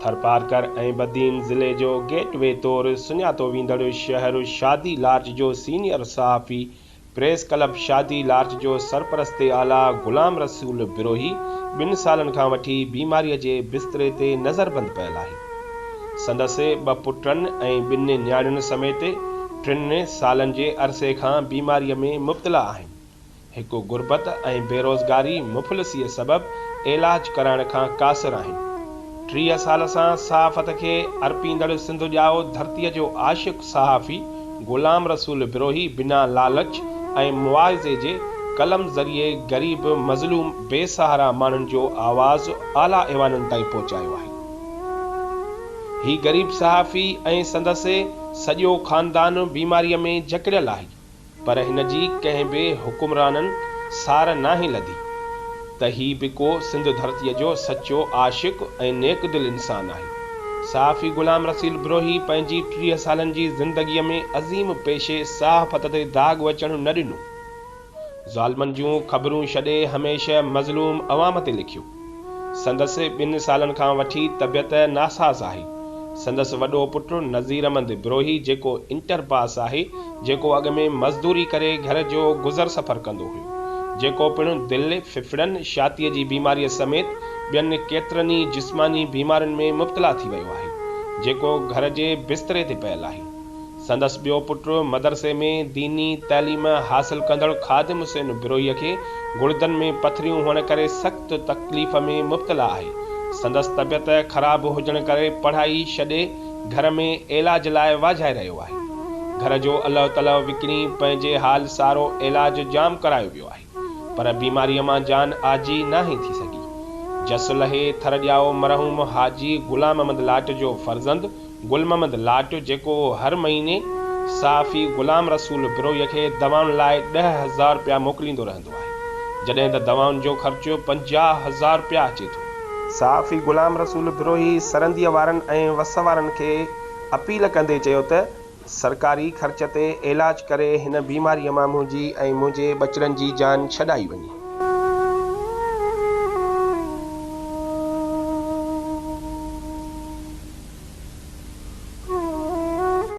ٿرپارڪر ۽ بدين ضلعي جو gate V طور سڃاتو ويندڙ شهر شادي لارج جو سينيئر صحافي، پريس ڪلب شادي لارج جو سرپرست اعليٰ غلام رسول بروهي ٻن سالن کان وٺي بيماريء جي بستري تي نظربند پيل آهي. سندس ٻه پٽن ۽ ٻن نياڻين سميت ٽن سالن جي عرصي کان بيماريء ۾ مبتلا آهن. هڪ غربت ۽ بيروزگاري مفلسيء سبب علاج ڪرائڻ کان قاصر آهن. 30 سال سان صحافت کي ارپيندڙ سنڌ ڄائو ڌرتيء جو عاشق صحافي غلام رسول بروهي بنا لالچ ۽ معاوضي جي قلم ذريعي غريب، مظلوم، بي سهارا ماڻهن جو آواز اعليٰ ايوانن تائين پهچايو آهي. هي غريب صحافي ۽ سندس سڄو خاندان بيماريء ۾ جڪڙيل آهي. پر هن جي ڪنهن به حڪمرانن سار ناهي لڌي ته هي به ڪو سنڌ ڌرتيء جو سچو عاشق ۽ نيڪ دل انسان آهي. صحافي غلام رسيل بروهي پنهنجي 30 سالن جي زندگيء ۾ عظيم پيشي صحافت تي داغ اچڻ نه ڏنو. ظالمن جون خبرون ڇڏي هميشه مظلوم عوام تي لکيو. سندس ٻن سالن کان وٺي طبيعت ناساز آهي. سندس وڏو پٽ نذير احمد بروهي جيڪو انٽر پاس آهي، جيڪو اڳ ۾ مزدوري ڪري گهر جو گذر سفر ڪندو هيو، جيڪو پڻ دل، ڦڦڙن، شاتيء جي بيماريء سميت ٻين ڪيترن ئي جسماني بيمارين ۾ مبتلا ٿي ويو آهي، جيڪو گهر جي بستري تي پيل آهي. سندس ٻيو پٽ مدرسي ۾ ديني تعليم حاصل ڪندڙ خادم حسين بروهيء کي گڙدن ۾ پٿريون هئڻ ڪري سخت تڪليف ۾ مبتلا آهي. سندس طبيعت خراب هجڻ ڪري پڙهائي ڇڏي گهر ۾ علاج لاء واجهائي رهيو آهي. گهر جو الهه تلهه وڪڻي پنهنجي حال سارو علاج جام ڪرايو ويو آهي پر بيماريء مان جان آجي ناهي ٿي سگهي. جس لهي ٿر ڄائو مرحوم حاجي غلام احمد لاٽ جو فرزند گل محمد لاٽ جيڪو هر مهيني صحافي غلام رسول بروهيء کي دوائن لاء 10,000 رپيا موڪليندو رهندو آهي، جڏهن ته دوائن جو خرچ 50,000 رپيا اچي ٿو. صحافي غلام رسول بروهي سرنديء وارن ۽ وس وارن کي اپيل ڪندي چيو ته سرڪاري خرچ تي علاج ڪري هن بيماريء مان منهنجي ۽ منهنجي ٻچڙن جي جان ڇڏائي وڃي.